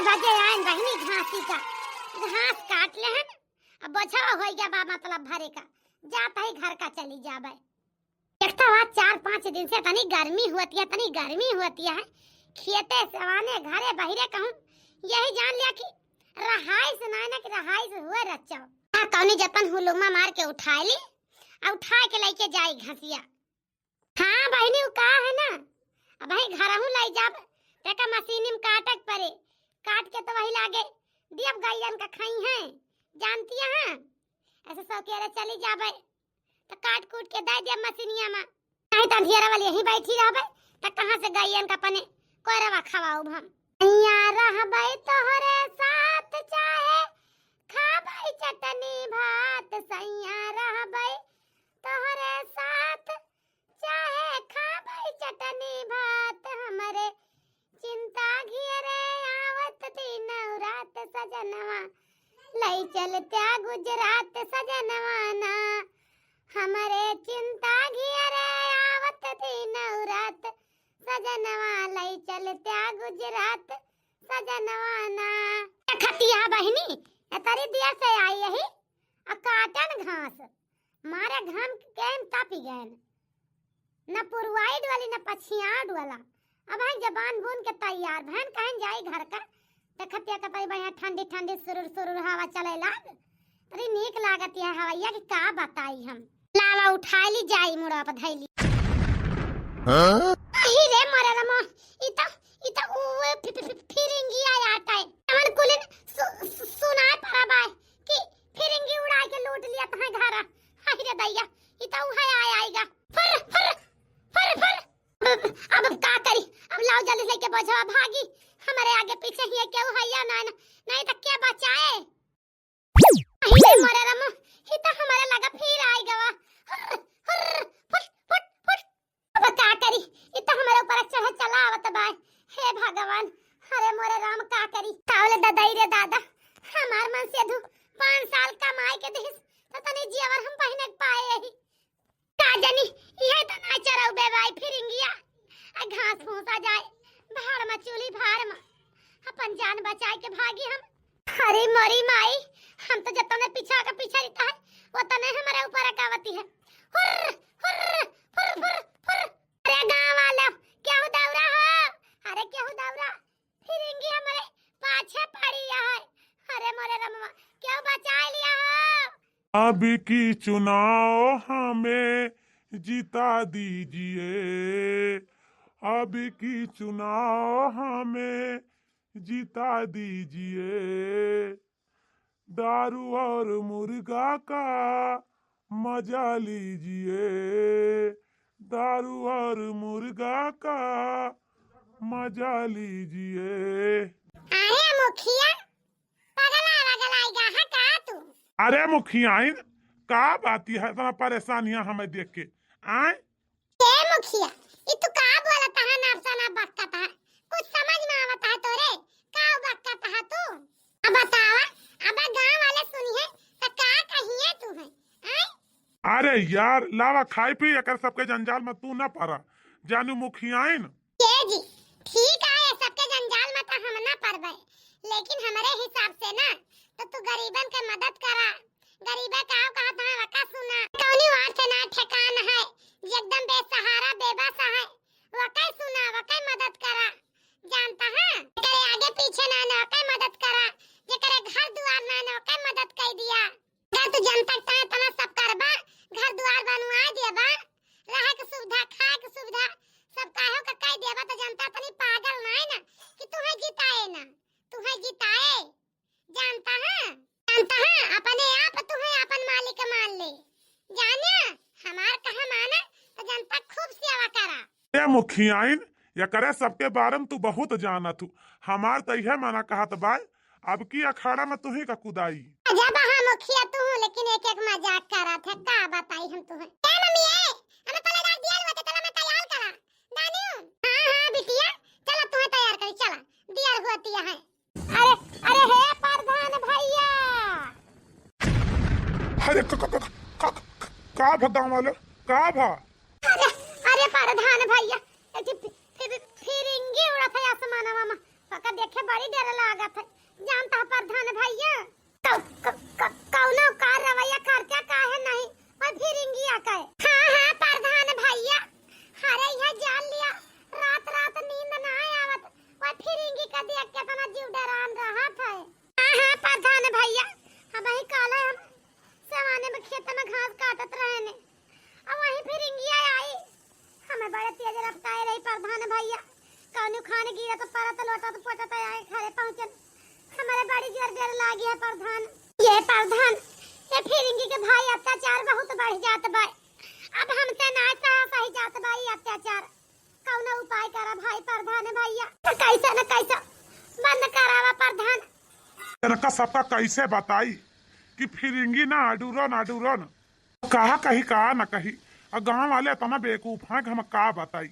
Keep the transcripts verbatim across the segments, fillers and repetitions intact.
बजे आइन बहिनी घासी का, घास काट लेहन, अब बोझवा होइ गया बा मतलब भरे का, जात ही घर का चली जाबे। एक तो आज चार पाँच दिन से तनी गर्मी होती है, तनी गर्मी होती है, खेते सवाने घरे बहिरे कहूँ, यही जान लिया कि रहाइस नाय ना कि रहाइस हुए रच्चो। हाँ, कौनी जतन हुलुमा मार के उठाए ली, आ उठाए के लइके जाई घसिया। हाँ बहिनी, उ का है ना, अब ही घरहू लाई जाब, तेका मशीनी में काटक परे, काट के तो वही लागे दियब गइयन का खाई हैं, जानती है, ऐसे सौकेरे चली जाबे, तो काट कूट के दे दियब मशीनिया में, नहीं तो अंधियारा वाली यहीं बैठी रहबे, तो कहाँ से गइयन का अपने कोयरवा खवाऊब हम। सैया रहबे तोहरे साथ, चाहे खाबे चटनी भात, सैया रहबे तोहरे साथ, चाहे खाबै चटनी भात, हमरे चिंता घियरे आवत दिन रात सजनवा, लई चलत्या गुजरात सजनवा ना। हमरे चिंता घियरे आवत दिन रात सजनवा, लई चलत्या गुजरात सजनवा ना। खतिया बहिनी, एतरी देर से आई यही, आ काटन घास, मारे घाम के केम तापी गएन। न पुरवाई डोली, न पछिया डोला। अब है जबान बुन के तैयार, बहन कहन जाई घर का। देखतिया कतई बढ़िया ठंडी ठंडी सुरुर सुरुर हवा चले लाग। अरे नीक लागत है हवैया कि का बताई हम। लावा उठाई ली जाई मुड़ा पर धैली। हाँ? अही रे मरे रमा, ई त, ई त उ फि-, फि-, फि-, फिरिंगिया आटा है। हमन कुलिन सु-, सु-, सुनाए परा बाय कि फिरिंगी उड़ाए के लूट लिया तहां घरा। हाय रे दैया, ई त उहे आय आएगा। फुर, फुर, फुर, फुर। अब, अब का करी? अब लाओ जल्दी लेके बोझवा भागी। हमरे आगे पीछे ही केहू है या ना, ना, नहीं तो के बचाए? अरे मोरे रामा, ई त हमरे लगा फिर आइ गवा। हुर्र, हुर्र, फुट, फुट, फुट। अब का करी? ई त हमरे ऊपर चढ़ चला आवत बा। हे भगवान, अरे मोरे राम का करी? तावले ददाई रे दादा, हमार मन से धू पाँच साल कमाई के दिस, त तनी जेवर हम पहिने के पाए यही। का जानी, इहे त ना चरउबे बाई फिरिंगिया। आ घास फूस आ जाए, भाड़ में चूल्ही भाड़ में। अपन जान बचाए के भागी हम। अरे मोरी माई, हम तो जतने पीछा का पीछा रहता है, वो तने हमारे ऊपर अकावती है। हुर्र, हुर्र, फुर, फुर, फुर। अरे गाँव वाले, केहू दौरा हो? अरे केहू दौरा? फिरिंगी हमरे पाछे पड़ी है। अरे मोरे रमवा, केहू बचाए लिया हो? अब की चुनाव हमें जिता दीजिए, अब की चुनाव हमें जिता दीजिए, दारू और मुर्गा का मजा लीजिए, दारू और मुर्गा का मजा लीजिए। अरे मुखिया, पगला वगला आइगा है का तू? अरे मुखियाइन, का बात है, इतना परेशानियां हमें देख के? आए? ए मुखिया, ई तू का बोलत है, नाप सना बकत है? कुछ समझ में आवत है तोरे? का बकत है तू? अब बतावा, अब गांव वाले सुनिए त का कहिए तू है? आए? अरे यार, लावा खाई पी, एकर सबके जंजाल में तू ना पड़ा। जानू मुखियाइन, ए जी, ठीक है, ये सबके जंजाल में तो हम ना पड़बे, लेकिन हमरे हिसाब से ना, तो तू गरीबन के मदद करा। गरीबे का कहा था, वका सुना। कौनी वार से ना ठेकान है, जे एकदम बेसहारा, बेबस है, वका सुना, वका मदद करा। जानता है, जेकरे आगे पीछे ना, ना वका मदद करा। जेकरे घर दुआर ना, ना वका मदद कर दिया। अगर तू जनता के तने तना सब करबा, घर दुआर बनवाए देबा, रहे के सुविधा, खाए के सुविधा, सब काहो का कह देबा, तो जनता तनी पागल नाय ना कि तुहे जिताए ना, तुहे जिताए। जानता है, जानता है, अपने आप तुहे अपन मालिक मान ले। जाने, हमार कहा माना, तो जनता खूब सेवा करा। ए मुखियाइन, एकरे सबके बारे में तू बहुत जानत हू। हमार त इहे मना कहत बाय, अब की अखाड़ा में तुही का कुदाई। अजब हाँ मुखिया तू, लेकिन एक एक मजाक करत है, का बताई हम तुहे। ए मम्मी, ए, हमें पहले डाल दिया हुआ, चला मैं तैयार करा। दानू। हाँ, हाँ, बिटिया, चला तुहे तैयार करी, चला, दिया हुआ तिया है। अरे, अरे हे प्रधान भैया। अरे क-, क-, क-, का, का, का, का भा गाँव वाले? का भा? अरे, अरे प्रधान भैया, ए जी फि-, फि-, फि-, फिरिंगी उड़त है आसमानवा में। पका देखे बड़ी डर लागत है। जानता है प्रधान भैया, क-, क-, क-, कौनो कार रवैया खर्चा काहे नहीं, ओए फिरिंगिया के। हाँ, हाँ, प्रधान भैया, अरे यह जान लिया, रात रात नींद ना आवत, ओए फिरिंगी के देख के अपना जीव डरान रहत है। हाँ, हाँ, प्रधान भैया, हम ही काले हम सवाने में खेत में घास काटत रहे ने, और वहीं फिरिंगिया आई। हमें बड़े तेज रफ्तार रही प्रधान भैया, कौनो खान गिरत परत लोटत पोटत आए घरे पहुँचन। हमारे बड़ी जोर डर लागी है प्रधान। ये प्रधान, ये फिरिंगी के भाई अत्याचार बहुत बढ़ जात बा। अब हमसे ना सह सही जात बा ये अत्याचार। कौनो उपाय करा भाई प्रधान भैया, तो कैसे न कैसे बंद करावा प्रधान। इनका सबका कैसे बताई कि फिरिंगी ना डुरन, ना डुरन। कहा कही, कहा न कही। आ गाँव वाले इतना बेवकूफ हैं कि हम का बताई।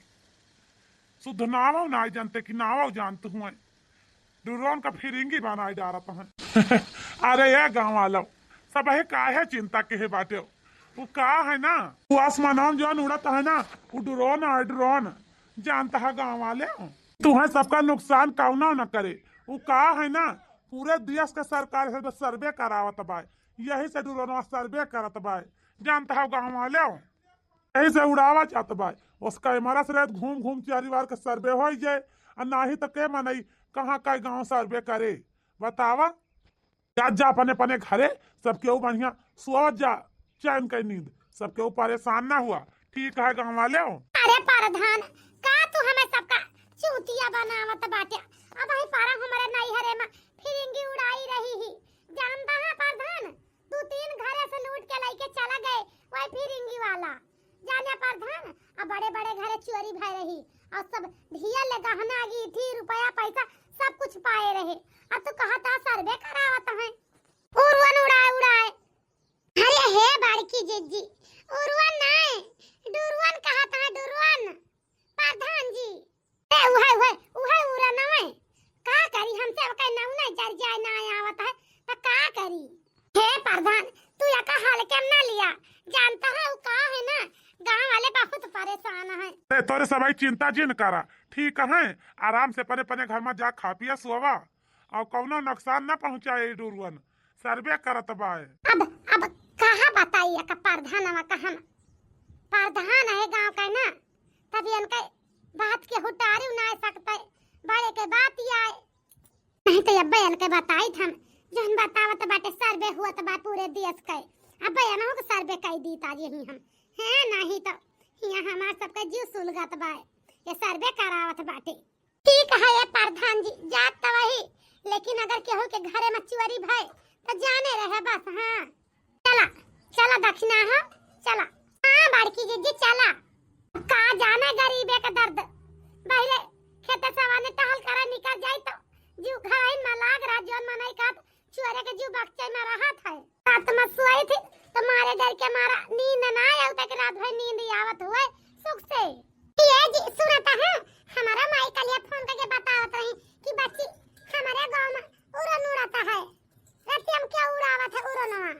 शुद्ध नावो ना जानते कि नावो जानत हुए। डुरन का फिरिंगी बनाए डारत हैं। अरे ये गाँव वालों, सबही काहे चिंता के है बाटे? वो का है ना, वो आसमानों में जौन उड़त है ना, वो ड्रोन है, ड्रोन। जानता है गाँव वाले, तुम्हें सबका नुकसान कौनो न करे। वो का है ना, पूरे देश के सरकार से सर्वे करावत बा, यही से ड्रोनवा सर्वे करत बा। जानता है गाँव वाले, यही से उड़ावा जात बा। उसका एमआरएस रहत घूम घूम चारी बार के सर्वे हो जाए, और नाही तो के मनई कहाँ का गाँव सर्वे करे, बतावा। जा, जा अपने अपने घरे, सब केहू बढ़िया सोवत जा, चैन के नींद, सब केहू परेशान ना हुआ। ठीक है गाँव वाले हो। अरे प्रधान, का तू हमें सबका चूतिया बनावत बाटे? अब ही पारा हमारे नैहरे में फिरिंगी उड़ाई रही ही। जानता है प्रधान, दो तीन घरे से लूट के लेके चला गए वही फिरिंगी वाला। जाने प्रधान, अब बड़े बड़े घरे चोरी भय रही और सब धिया ले गहना, अंगीठी, रुपया, पैसा सब कुछ पाए रहे। अब तू कहता सर्वे करावत है, उड़वन उड़ाए उड़ाए। अरे हे बड़की जिज्जी, उड़वन नाय, डुरवन कहत है, डुरवन। प्रधान जी, ए उहे उहे उहे उड़नवे। का करी, हमसे अब कहीं नाऊ नहीं जर जाए ना आवत है, तो का करी? हे प्रधान, तू एका हल्के में ना लिया, जानता है वो का है ना, गाँव वाले बहुत परेशान हैं। ए, तोरे सबाई चिंता जिन करा, ठीक है, आराम से पने पने घर में जा खा पिया सोवा, और कौनो नुकसान ना पहुँचाए डुरवन, सर्वे करत बाए। अब, अब कहाँ बताई एक प्रधानवा का हम, प्रधान है गाँव का ना, तब इनके बात के हुटारी ना सकते, बड़े के बात ही आए। नहीं तो अब्बे इनके बताई हम, जौन बतावत बाटे सर्वे हुआ तो बा पूरे देश के, अब्बे इनहू के सर्वे कई दी ताज यही हम, हैं नहीं तो यहाँ हमार सबका जीव सुलगत बा, ये सर्वे करावत बाटे। ठीक है ये प्रधान जी, जात तो वही, लेकिन अगर केहू के घरे में चोरी भय तो जाने रहे बस। हाँ, चला, चला दक्षिणा हो, चला। हाँ बड़की जिज्जी चला। का जाने गरीबे का दर्द, बहरे खेते सवाने टहल करे निकल जाई तो जीव घरइन में लाग रहा, जौन मनई का चोरे के जीव बक्से में रहत है। रात में सोई थी तो मारे डर के मारा नींद ना आया, तक रात भर नींद आवत हुए सुख से। ये जी सुनता है, हमारा माई कलिया फोन करके बतावत रही कि बच्ची हमारे गाँव में उड़न उड़ाता है, रतिया में क्या उड़ावत है उड़नवा।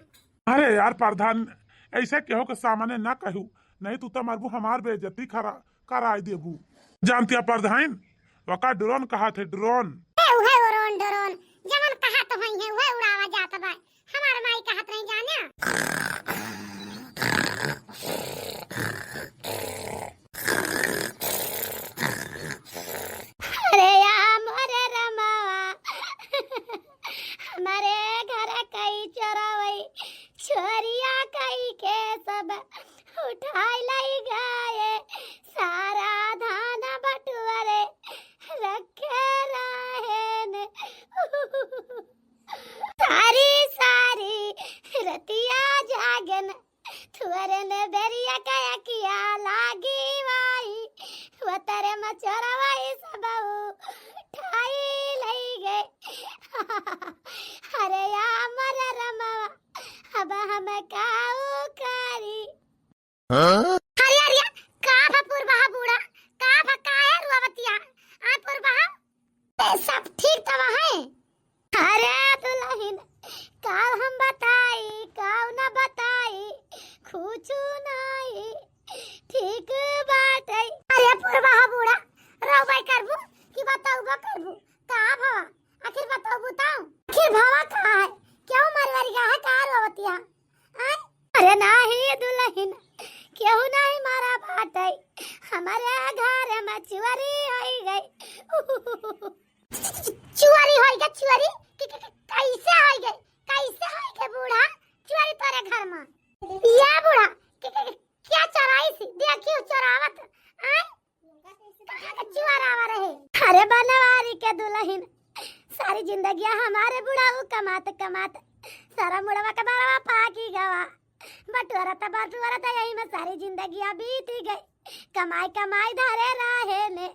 अरे यार प्रधान, ऐसे केहू के सामने ना कहू, नहीं तू तो मरबू हमार बेइज्जती खरा कराई देबू। जानतिया प्रधान, वका ड्रोन कहा थे, ड्रोन। ए, उहे उड़न ड्रोन, जवन कहा तो हई है, उहे उड़ावा जात बा। हमार माई कहत नहीं जाने। अरे या मोरे रमावा, हमारे घर कई चोरवई, चोरिया कई के सब उठाई लई गए, सारा धान बटुअरे रखे रहेन। सारी सारी रतिया जागन, थुअरन बेरिया का अखिया लागी वाई, वतर मचोरवाई सब उठाई लई गए। अरे या मोरे रमावा, अब हम काऊ करी? हाँ? अरे, अरे, का भा पुरबहा बूढ़ा? का भा काहे रोवतिया? आ पुरबहा? ए, सब ठीक तवा है? अरे दुलहिन, का हम बताई, का न बताई, कुछु नाई ठीक बाटे। अरे पुरबहा बूढ़ा, रोवै करबू कि बतौबा करबू? का भवा? आखिर बताओ, बताओ। आखिर भवा का है? केहू मरवरिया है का रोवतिया? आय? अरे नाही दुलहिन, केहू नाही मरा बाटै। हमरे घर में चुअरी होई गई। चुअरी होई गई, चुअरी? कि, कि, कि, कैसे होई गई? कैसे होई गई बूढ़ा? चुअरी तोरे घर में? या बूढ़ा, कि, कि, कि, क्या चोराई सी? देखियो चोरावत। आय? कहाँ का चुअर आवा रहे? अरे बनवारी के दुलहिन, सारी जिंदगिया हमारे बुढ़ाऊ कमात कमात सारा मुड़वा के बरवा पाकी गवा। बटुअरा त बटुअरा त यही में सारी जिंदगिया बीती गई। कमाई कमाई धरे रहे ने,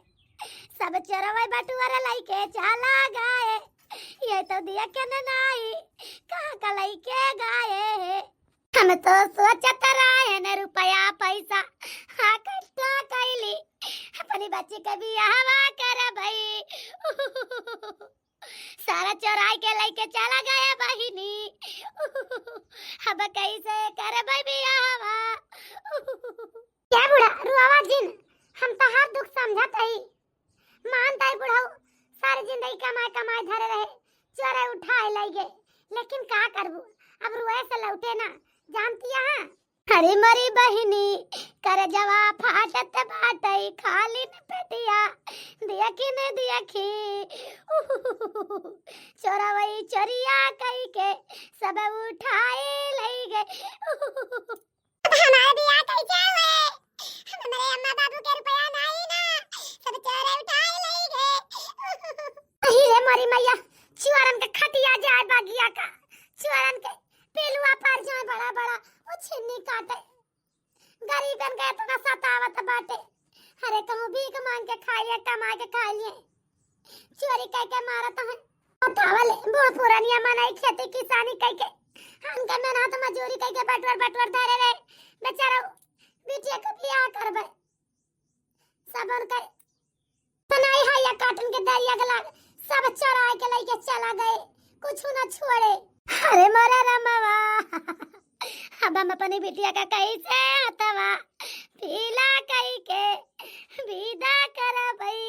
सब चोरवा बटुअरा लइके चला गए। ये तो दिया के न नाई, कहाँ का लइके गए है। हम तो सोचत रहेन रुपया पैसा इकट्ठा कैली, अपनी बच्ची के बियाहवा करबई। सारा चोराई के लइके चला गया बहिनी। अब कैसे करबई बियाहवा? क्या बूढ़ा, रुआवा जिन, हम तहार दुख समझत हई। मान ताई बुढ़ऊ, सारी जिंदगी कमाए कमाए धरे रहे, चोरे उठाए लई गए, लेकिन का करबू, अब रोए से लौटे ना, जानतिया हाँ? अरे मरी बहिनी, करजवा फाटत बाटई, खाली न पेटिया, दिया कि न दिया कि। चोरवई चोरिया कई के सब उठाए लई गए। हमारे बियाह कैसे हुए? हमारे अम्मा बाबू के रुपया नहीं ना, सब चोरे उठाए ले गए। अही रे मोरी मैया, चुअरन के खटिया जाए बगिया का, चुअरन के पेलुआ पर जाए बड़ा बड़ा, वो छिन्नी काटे। गरीबन के इतना सतावत बाटे। अरे कहूँ भीख मांग के खाइए, कमा के खा लिए। चोरी कइके मारत हैं। बतावल, बूढ़ पुरानिया मनई खेती किसानी कइके, हमके मेहनत मजूरी कइके बटवर बटवर धरे रहे। बेचारा बिटिया के बियाह करबे। सब उनके बनाई है या काटन के दरिया के लाग, सब चोराए के लइके चला गए, कुछ ना छोड़े। अरे मोरे रमवा, अब हम अपनी बिटिया का कैसे हथवा पीला कइके विदा करबई।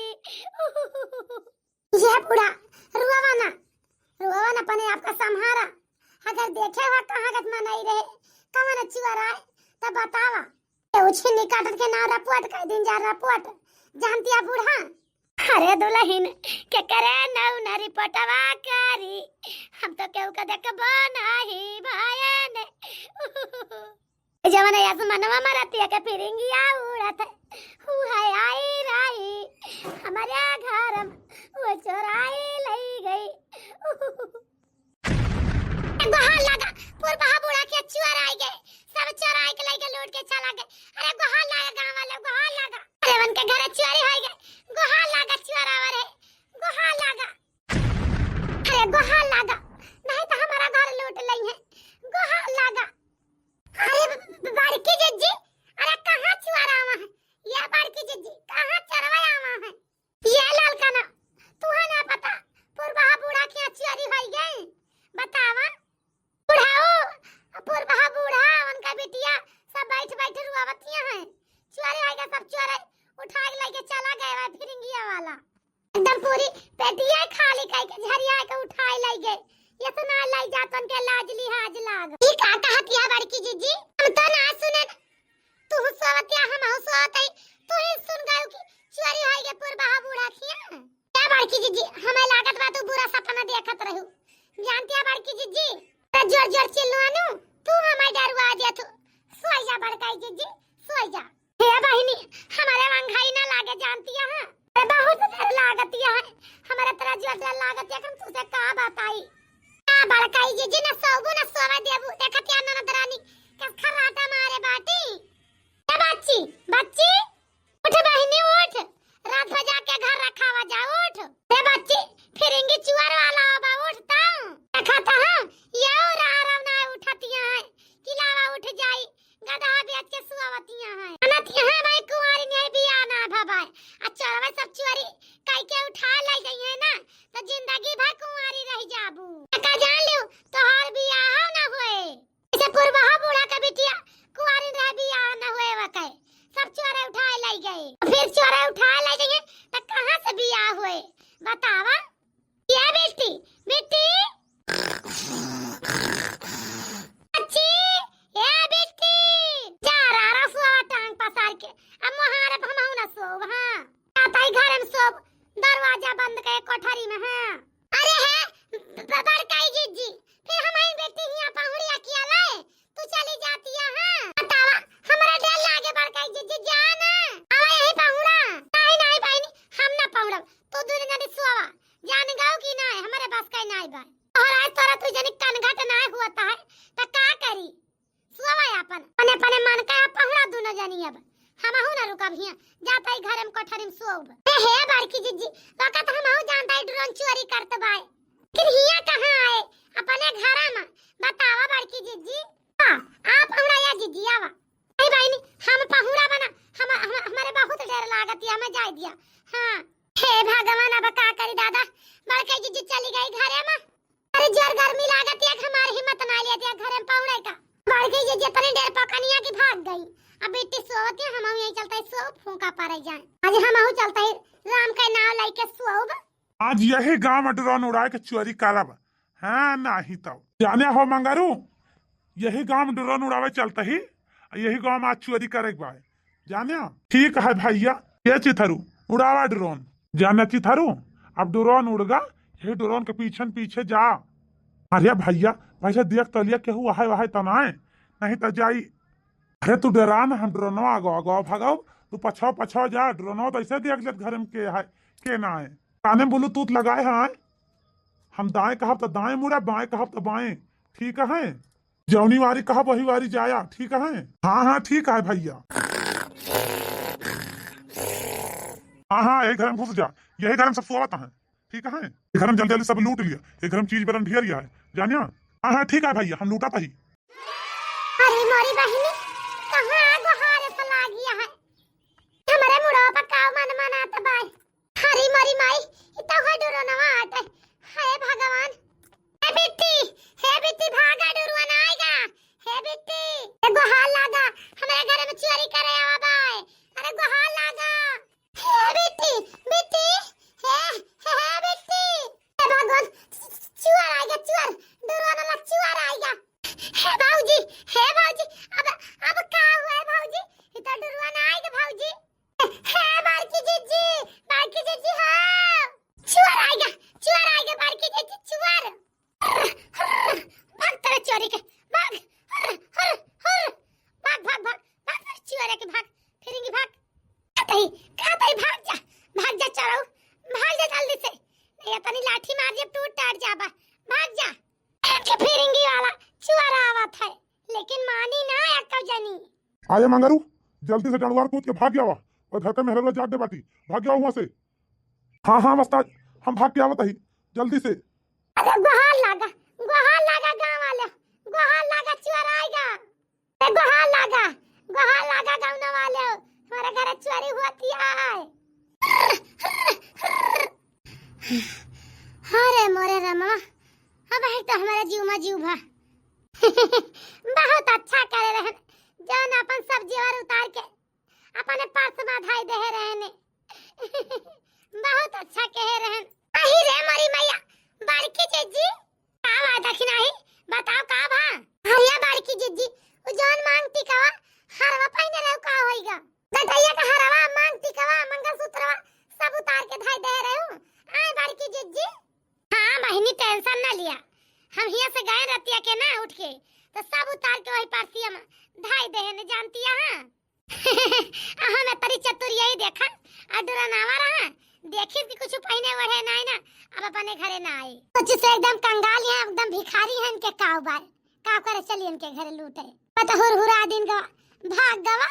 ये बूढ़ा, रुआवा ना, रुआवा ना, अपने आप का संभारा। अगर देखे हुआ कहाँ गत मनई रहे, कवन चुअर आए, तब बतावा। ये उछिन्नी काटन के नाव रपुअट कह दिन जा रपुअट, जानतिया बूढ़ा। अरे दुलहिन, के करे नौ न रिपोर्टवा करी, हम तो केहू का देखबो नाही भायन। जवन आसमनवा में रतिया के फिरिंगिया उड़त है, ऊ है आई राई, हमारे घर में वो चोराई लई गई। गोहार लागा, पुरबहा बूढ़ा के चुअर आई गए, सब चोराई के लई के लूट के चला गए। अरे गोहार लागा गाँव वाले, गोहार लागा। अरे उनके घरे चोरी होई गए, गोहार लागा चुअर आवा रे, गोहार लागा। अरे गोहार लागा, नहीं तो हमारा घर लूट लई है, गोहार लागा। अरे ब-, ब-, बड़की जिज्जी, अरे कहाँ चुअर आवा है? ये बड़की जिज्जी, कहाँ चोरवा आवा है? ये ललकना, तुहा ना पता, पुरबहा बूढ़ा के यहाँ चोरी होई गए। बतावा, बुढ़ाऊ, पुरबहा बूढ़ा, उनका बिटिया सब बैठ बैठ रुआवतिया हैं। चोरी होई गए, सब चोर उठा के लेके चला गए बा फिरिंगिया वाला। एकदम पूरी पेटिया खाली कई के झरिया के उठाए लई गए। इतना लई जातन के लाज लिहाज लाग। ई का कहत या बड़की जिज्जी? हम तो ना सुने। तू सोवत या हम हो सोवत हई। तू ही सुन गयो कि चोरी होई गए पुरबहा बूढ़ा खिया। क्या बड़की जिज्जी, हमें लागत बा तू बुरा सपना देखत रहू। जानती है बड़की जिज्जी? तो जोर जोर चिल्लुआनू, तू हमें डरवा दे तू। सोई जा बड़काई जिज्जी, सोई जा। हे बहिनी, हमारे वंघाई ना लागे जानती है, हाँ? अरे बहुत डर लागत है, हमारे तरह जो डर लागत है, हम तुझे का बताई? का बड़काई जिज्जी, ना सोबू ना सोवे देबू, देखत या ननद रानी, कस खर्राटा मारे बाटी। ए बच्ची, बच्ची, उठ बहिनी उठ, रात भर जाके घर रखावा जा, उठ। ए बच्ची, फिरिंगी चुअर वाला आवा, उठ ताऊ। देखत है, यो राह रवना उठतिया है, कि लावा उठ जाई। गदहा बेच के सुआवतिया हैं। अनत यहाँ भाई कुंवारी नहीं बियाह ना भवाए। आ चोरवा सब चोरी कई के उठा ले गई है ना, तो जिंदगी भर कुंवारी रह जाबू। का जान लियो, तोहार बियाह ना होए। इसे पुरबहा बूढ़ा का बिटिया कुंवारी रह बियाह ना होए वकै। सब चोरे उठाए ले गए। फिर चोरे उठाए ले गए, तो कहाँ से बियाह होए? बतावा। ब-, बड़काई जिज्जी, फिर हमही बेटी हियाँ पहुड़िया किया लाए, तू चली जातिया, हाँ? बतावा, हमरा डर लागे बड़काई जिज्जी, जा ना। आवा यही पहुड़ा, नाहीं, नाहीं बहिनी, हम ना पहुड़ब, तू दुनो जनी सोवा, जान गऊ कि नाहीं, हमरे बस का नाहीं बा। और आज तोरा तू जनी कनघट नाहीं हुआ है, त का करी? सोवा आपन, अपने, अपने मन का पहुड़ा दुनो जनी अब। हमहू ना रुकब हियाँ, जाता ही घरे में कोठरी में सोउब। ए हे बड़की जिज्जी, वकत हमहू जानता ही ड्रोन चोरी करत बाय। लेकिन हियाँ कहाँ आए? अपने घरा में। बतावा बड़की जिज्जी। हाँ, आप पहुड़ा या जिज्जी आवा। नहीं बहिनी, हम पहुड़ा बना, हम, हम, हमरे बहुत डर लागत है, हमें जाए दिया। हाँ। हे भगवान, अब का करी दादा, बड़की जिज्जी चली गई घरे में। अरे जोर गर्मी लागत है, हमार हिम्मत ना लेत है घरे में पहुड़े का। बड़की जिज्जी तनी देर पकनिया की भाग गई। अब बेटी सोवत है, हम यही चलते सो फूंका पड़े जाए। आज हमहू चलते ही राम के नाव लेके सोब। आज यही गांव में ड्रोन उड़ाए के चोरी करब। हाँ, नाहीं तो। जाने हो मंगरू, यही गांव में ड्रोन उड़ावे चलते ही, यही गांव में आज चोरी करे के बा। जाने हो? ठीक है भैया, ये चिथरू, उड़ावा ड्रोन। जाने चिथरू, अब ड्रोन उड़ गा, यही ड्रोन के पीछे न पीछे जा। अरे भैया, पहले देख तो लिया केहू आहे, आहे तो नाय, नहीं तो जाई। अरे तू डरा ना, हम ड्रोनवा आगो, आगो भगाओ, तू पछाओ, पछाओ जा, ड्रोनवा तो ऐसे देख लेत घर में के है, के ना है। काने में ब्लूटूथ लगाए हैं, हम दाएं कहब तो दाएं मुड़ा, बाएं कहब तो बाएं, ठीक है? जौनी वारी कहब वही वारी जाया, ठीक है? हाँ, हाँ, ठीक है भैया। हाँ, हाँ, यही घर में घुस जा, यही घर में सब सोवत हैं, ठीक है? ये घर में जल्दी जल्दी सब लूट लिया, ये घर में चीज बरन ढेर लिया है, जानिया? हाँ, हाँ, ठीक है भैया, हम लूटा पाही। अरे मोरी बहिनी, कहाँ गोहार से लागिया है? हमरे मुड़वा पर का मन मनात बाय। अरे मोरी माई, ई तो है डोरनवा आटे। हाय भगवान। हे बिट्टी, हे बिट्टी, भागा, डोरवा ना आएगा। हे बिट्टी, ए गोहार लागा, हमरे घर में चोरी करे आवा बाय। अरे गोहार लागा। हे बिट्टी, बिट्टी, हे, हे, हे बिट्टी। हे भगवान, चुअर आइगा, चुअर, डोरवा ना चुअर आइगा। हे बाबूजी, हे बाबूजी, अब, अब का हुआ है बाबूजी? इतना डोरवा ना आइगा बाबूजी। हे बड़की जिज्जी, बड़की जिज्जी हो। चुअर आइगा, चुअर आइगा, बड़की जिज्जी, चुअर। भाग तेरे चोरी के, भाग। भाग, भाग, भाग, भाग तेरे चुअर के, भाग। फिरेंगी, भाग। का तई, का तई, भाग जा, भाग जा चोरऊ, भाग जा जल्दी से। नहीं, अपनी लाठी मार जब टूट टाट जाबा, भाग जा। एक फिरिंगी वाला चुअर आवत है, लेकिन मानी ना एक्को जनी। आए मंगरू, जल्दी से डंडवार कूद के भाग जावा, और घर के मेहररुआ जाग दे बाटी, भाग जावा हुआँ से। हाँ, हाँ, वस्ताद, हम भाग के आवत ही, जल्दी से। अरे गोहार लागा, गोहार लागा गाँव वाले, गोहार लागा चुअर आइगा। ए गोहार लागा, गोहार लागा गाँव वाले, हमारे घर चुअरी होती है। अरे मोरे रमा, अब है तो हमारा जीव मा जीव भा। बहुत अच्छा करे रहन, जौन अपन सब जेवर उतार के अपने पर्स मा धाई देहे रहने। बहुत अच्छा कहे रहन। अही रे मोरी मैया, बड़की जिज्जी, का बा दखिनाही? बताओ का बा? अरे बड़की जिज्जी, उ जौन मांग टिकवा हरवा पहिने रहो का होइगा? गटैया का हरवा, मांग टिकवा, मंगलसूत्रवा सब उतार के धाई दे रहे हो। आए बड़की जिज्जी। हाँ बहिनी, tension ना लिया, हम हिया से गए रतिया के ना उठ के, तो सब उतार के वही पर्सिया मा धाई दे ने, जानती है? हाँ। आ हम तरी चतुरिया ही देखा, आ डोरनवा रहा, देखिस कि कुछ पहिने ओढ़े नाई ना, अब अपने घरे ना आई। सोची से एकदम कंगाल हैं, एकदम भिखारी हैं, इनके काव बाय, काव करे चली इनके घरे लूटे। पता हुरहुरा दिन गवा, भाग गवा।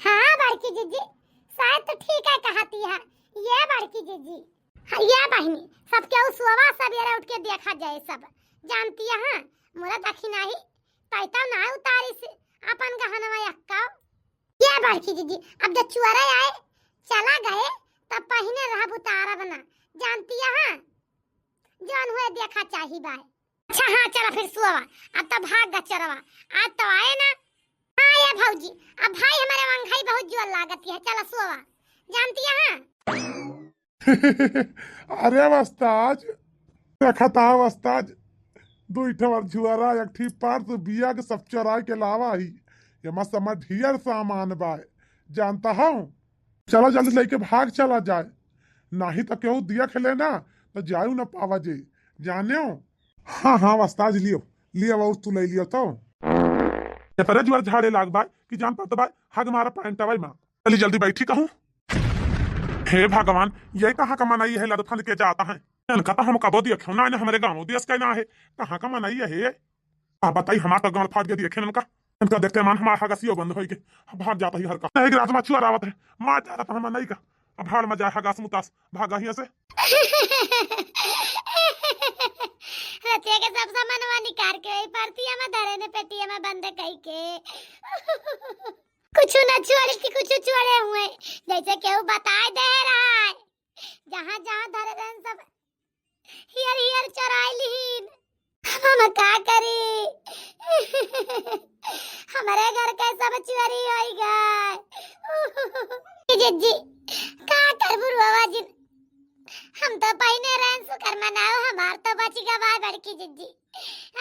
हाँ बड़की जिज्जी, शायद तो ठीक है कहती है ये बड़की जिज्जी। हाँ, ये बहिनी, सब केहू सोवा सबेरे उठ के देखा जाए सब, जानती है? हाँ, मोरा दखिनाही पैसा ना उतारिस अपन गहनवा एक्का। ये बड़की जिज्जी, अब जो चुअरे आए, चला गए, तब पहिने रहब उतारब ना, जानती है? हाँ, जौन हुए देखा चाही बाय। अच्छा, हाँ, चला फिर सोवा, अब तो भाग गा चोरवा, आज तो आए ना। हाँ ये भौजी, अब भाई हमारे वंघई बहुत जोर लागत है, चला सोवा, जानती है? हाँ। अरे वस्ताद, देखत हा वस्ताद, दुई ठवर झुअरा, एक ठी पर्स, बिया के सब चोराई के लावा ही। एमा समय ढेर सामान बाय, जानता हूँ। चला जल्दी लेके भाग चला जाए, नाही तो केहू देख ले ना, तो जायू न पावा जे, जानेउ। हाँ, हाँ, वस्ताज लियो, लियो और तू ले लियो तो। ये परे जुआर झाड़े लाग बाय, कि जान पड़त बाय, हग मारा पैंट बाय माँ। चली जल्दी बैठी कहूँ। हे भगवान, ये कहाँ का मनई है, लद फंद के जाता है। इनका तो हम कबो दिया क्यों ना, इन्हें हमरे गाँव देश का ना है, कहाँ का मनई है ये? आ बताई, हमार तो गाल फाट गया देखे इनका। इनका देखते मन हमार हगसियो बंद होई के भाग जाता ही हर का। नहीं, रात में चुअर आवत है, मार जा रहा था हम नहीं का। अब भाड़ में जाए हगास मुतास, भागा हियां से। रतिया के सब सामानवा निकाल के वही परतिया में धरे ने, पेटिया में बंद कई के। कुछ न छोड़े थी, कुछ छोड़े हुए, जैसे केहू बताए दे रहा है। जहाँ जहाँ धरे रहन सब हियर हियर चोराई लिहिन। अब हम का करी? हमरे घर के सब चोरी होई गए। ए जिज्जी, का करबू रे बाबा जिन? हम तो पहिने रहन सुकर मनाओ, हमार तो बच गवा बड़की जिज्जी।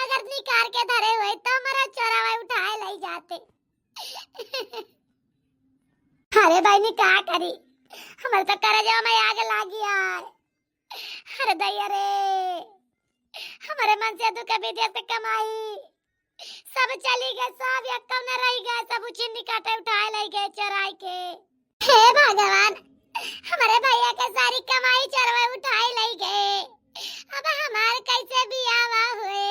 अगर निकाल के धरे हुए तो हमारा चोरावा उठाए ले जाते। अरे बहिनी, का करी, हमरे तो करजवा में आग लागी आय। अरे दैया रे, हमरे मन से दुख विदेश के कमाई सब चली गए, सब यक्कव न रह गए, सब उछिन्नी काटे उठाए ले गए चोराई के। हे भगवान, हमरे भैया के सारी कमाई चोरवे उठाए ले गए, अब हमार कैसे बियाह हुए?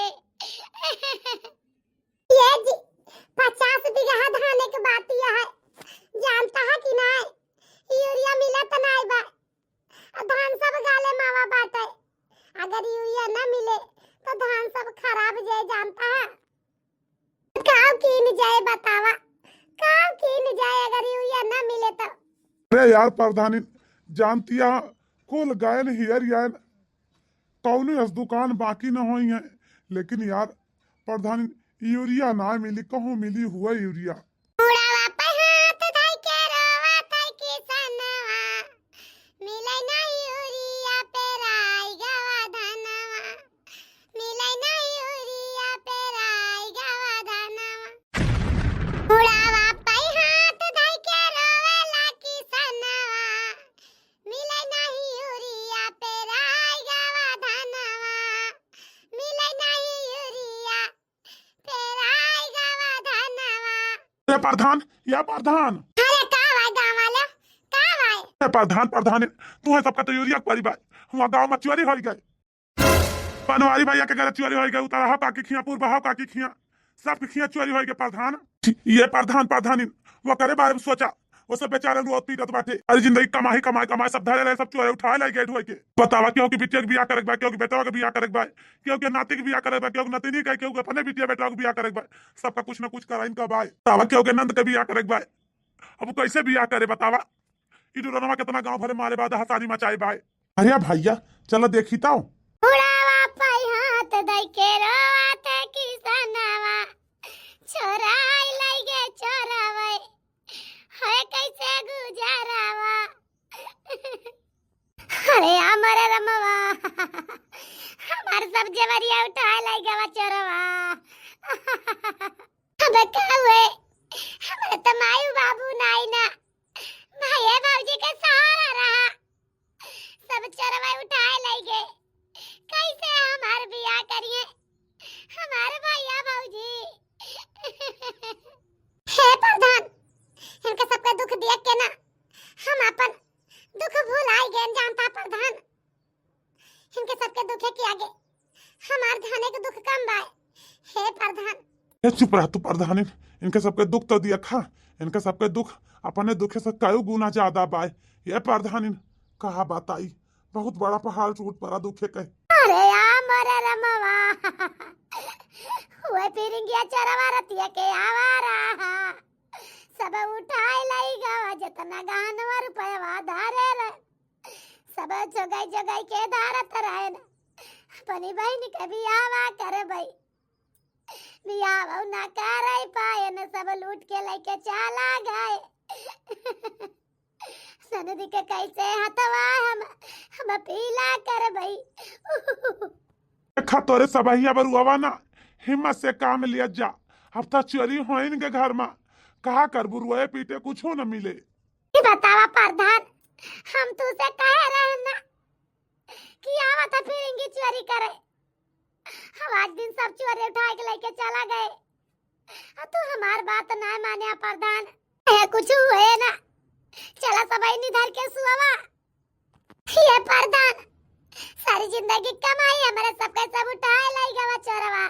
ये जी, पचास बीघा धान एक बात यह है, जानता है कि नाय? यूरिया मिलत नाय बा, आ धान सब गाले मावा बाटे। अगर यूरिया न मिले, तो धान सब खराब जाए, जानता है? काव कीन जाए, बतावा, काव कीन जाए, अगर यूरिया न मिले तो? अरे यार प्रधानी, जानतिया, कुल गायन हियर यायन, कौनो अस दुकान बाकी न होई है। लेकिन यार प्रधानी, यूरिया ना मिली, कहूँ मिली हुआ यूरिया। मुड़वा पे हाथ धइ के रोवत है किसनवा, मिले ना यूरिया, पेराई गवा धनवा। मिले ना यूरिया, पेराई गवा धनवा। मुड़वा पे हाथ धइ के रोवेला किसनवा, मिले ना यूरिया, पेराई गवा धनवा। मिले ना यूरिया, पेराई गवा धनवा। ए प्रधान, या प्रधान। अरे का भाई गाँव वाला, का भाई? ए प्रधान, प्रधान, तू है सबका तो यूरिया के परी भाई। हुआ गाँव में चोरी होई गए। बनवारी भैया के घर चोरी होई गए, उतारा हो काकी खिया, पूर्वा हो काकी खिया, सबके खिया चोरी होई गए प्रधान। ये प्रधान, प्रधान, वो करे बारे में सोचा, वो सब बेचारे रोत पीटत बाटे। अरे जिंदगी कमाई, कमाई, कमाई, सब धरे रहे, सब चोरे उठाए ले गए ढोई के। बतावा, केहू के बिटिया के बियाह करे के बा, केहू के बेटवा के बियाह करे के बा, केहू के नाती के बियाह करे के बा, केहू के नतिनी के, केहू के अपने बिटिया बेटवा के बियाह करे के बा। सबका कुछ ना कुछ कराइन का बा। बतावा, केहू के नंद के बियाह करे के बा। अब कैसे बियाह करे बतावा? ई डुरनवा कितना गाँव भरे मारे बाद हसानी मचाए बा। अरे भैया, चला देखी ताऊ। बुढ़ावा पाई हाथ दई के रोवत किसनवा, चोराई लई गे चोरावे, है कैसे गुजारावा? अरे हमरे रमवा, हमार सब जेवरिया उठाए लई गवा चोरवा। अब का हुए? हमरे त माई बाबू नाई ना, भाई भौजी के सहारा रहा, सब चोरवा उठाए लई गए। कैसे हमार बियाह करिए हमार भैया भौजी? हे प्रधान, इनके सबके दुख देख के ना हम अपन दुख भुलाई गए, जानता प्रधान? इनके सबके दुखे के आगे हमार धने के दुख कम बाय। हे प्रधान। ए चुप रह तू प्रधानिन, इनके सबके दुख तो दिया खा, इनके सबके दुख अपने दुखे से कई गुना ज्यादा बाय। ए प्रधानिन, कहा बताई, बहुत बड़ा पहाड़ टूट पड़ा दुखे के। अरे या मोरे रमवा, हुए फिरिंगिया चोरवा रतिया के आवारा, सब उठाए लई गवा, जितना गहनवा रुपयवा धारे रहे, सब जोगाई जोगाई के धारत रहे न। अपनी बहन के बियाहवा करबई, बियाहवा ना करे पाए न, सब लूट के लेके चला गए। ननद के कैसे हथवा हम, हम पीला करबई। देखा तोरे सबहिया बरुआवा ना, हिम्मत से काम लिया जा। अब तो चोरी होइन के घर में, कहा करबू, रोए पीटे कुछो न मिले। ई बतावा प्रधान, हम तू से कहे रहे ना कि आवत करे। अब आज दिन सब चोरी उठाए के लेके चला गए। अब तू हमार बात ना माने प्रधान। ए, कुछ हुए ना। चला सब निधर के सुआवा। ये प्रधान, सारी जिंदगी कमाई हमरे सबके सब उठाए लाई गवा चोरवा।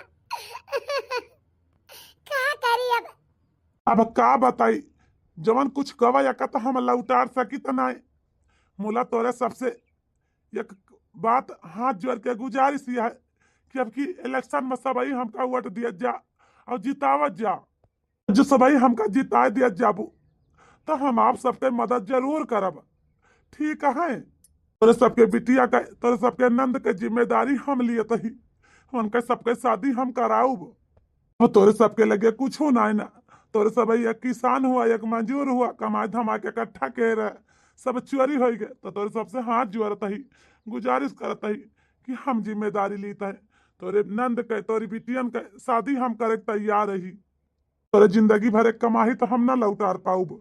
का करी अब? अब का बताई, जवन कुछ गवा या का तो हम लौटार सकी त नाय। मुला तोरे सबसे एक बात हाथ जोड़ के गुजारिश यह है कि अब की इलेक्शन में सबही हमका वोट दिया जा और जितावत जा। जो सबही हमका जिताए दिया जाबू, तो हम आप सबके मदद जरूर करब, ठीक है? तोरे सबके बिटिया का, तोरे सबके नंद के जिम्मेदारी हम लिए तही, उनके सबके शादी हम कराउब। अब तोरे सबके लगे कुछो नाय ना, तोरे सबही एक किसान हुआ, एक मजूर हुआ, कमाए धमा के इकट्ठा के रहे, सब चोरी होई गए, तो तोरे सबसे हाथ जोड़त ही, गुजारिश करत ही कि हम जिम्मेदारी लीत है, तोरे नंद के, तोरी बिटियन के शादी हम करे के तैयार रही। तोरे जिंदगी भर एक कमाही तो हम ना लौटार पाउब।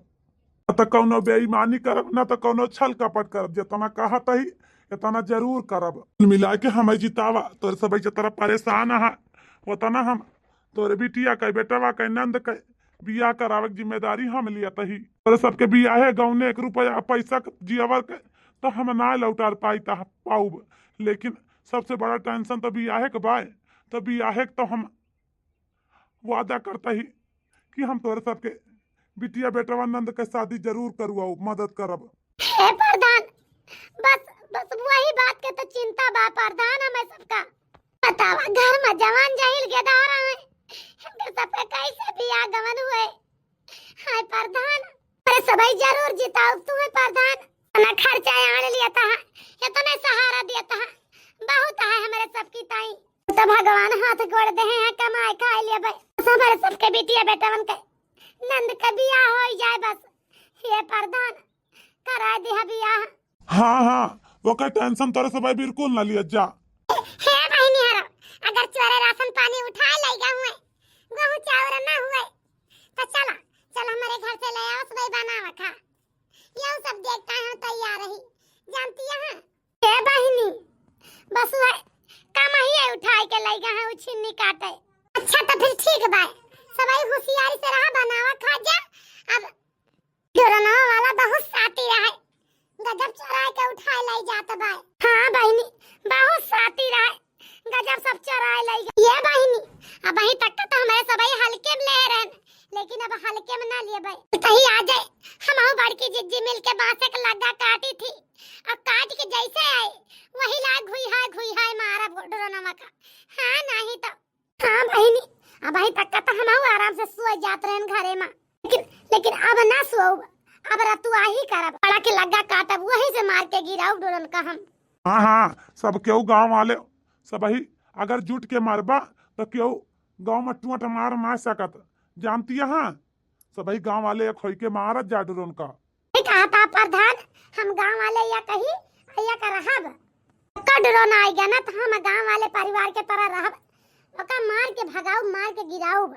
ना तो कौनो बेईमानी करब, ना तो कौनो छल कपट करब। जितना कहत ही, इतना जरूर करब। कुल मिला के हमें जितावा, तोरे सब जितना परेशान है, उतना हम तोरे बिटिया के, बेटवा के, नंद के बियाह करावे के जिम्मेदारी हम लियत ही। तोरे सबके बियाहे गौने एक रुपया पैसा के जियावर के तो हम ना लौटार पाई ता पाउब, लेकिन सबसे बड़ा टेंशन तो बियाहे के बाय। तो बियाहे के तो हम वादा करत ही कि हम तोरे सबके बिटिया बेटवा नंद के शादी जरूर करवाओ, मदद करब। हे प्रधान, बस, बस वही बात के तो चिंता बा प्रधान हमें सबका। बतावा, घर में जवान जाहिल गेदार आए, इनके सबके कैसे बियाह गवन हुए? हाय प्रधान, अरे सबही जरूर जिताओ तू है प्रधान। इतना खर्चा आन लिया था, इतने सहारा दिया था, बहुत है हमारे सबकी ताई। तो भगवान हाथ गोड़ दे हैं, कमाए खाए लिए भाई, हमारे सबके बिटिया बेटवन के नंद के बियाह हो जाए बस। हे प्रधान, करा दिया बियाह। हाँ, हाँ, ओकर टेंशन तोरे सबही बिल्कुल ना लिया जा। हे बहिनी हरो, अगर चोरे राशन पानी उठाए लइगा हुए, गहूँ चाउर ना हुए, तो चला, चला हमरे घर से ले आओ, सबही बनावा खा। यहू सब देखता है, तैयार रही, जानती है? हे बहिनी, बस वह कमहिए उठाए के लइगा है, उ छिन्नी काटे। अच्छा, तो फिर ठीक बा, सबही होशियारी से रहा, बनावा खा जा। अब डोरनवा वाला बहुत साथी रहे, गजब चोराए के उठाए लाई जात बा। हाँ बहिनी, बहुत साथी रहे, गजब सब चोराए लाई। ये बहिनी, अबही तक तो हमरे सबही हल्के में ले रहन, लेकिन अब हल्के में ना लिए भाई। तही आ जाए, हमहू बड़की जिज्जी मिल के बांस के लग्गा काटी थी, अब काट के जैसे आए, वही ला घुई हाय, घुई हाय मारब डोरनवा का। हाँ, नहीं तो हाँ बहिनी, अबही तक का तो हमहू आराम से सोए जात रहन घरे मा, लेकिन, लेकिन अब ना सोउब, अब रतुआ ही करब। बड़ा के लग्गा काटब, वही से मार के गिराउब डोरन का हम। हाँ, हाँ, सब केहू गाँव वाले, सबही अगर जुट के मरबा, तो केहू गाँव में टूट मार ना सकत, जानती है? हाँ, सबही गाँव वाले एक होई के मारत जा डोरन का। ठीक कहता प्रधान, हम गाँव वाले या कही, या का रहब। ओकर डोरन आई गया ना, तो हम गाँव वाले परिवार के तरह रहब। ओका मार के भगाउब, मार के गिराउब।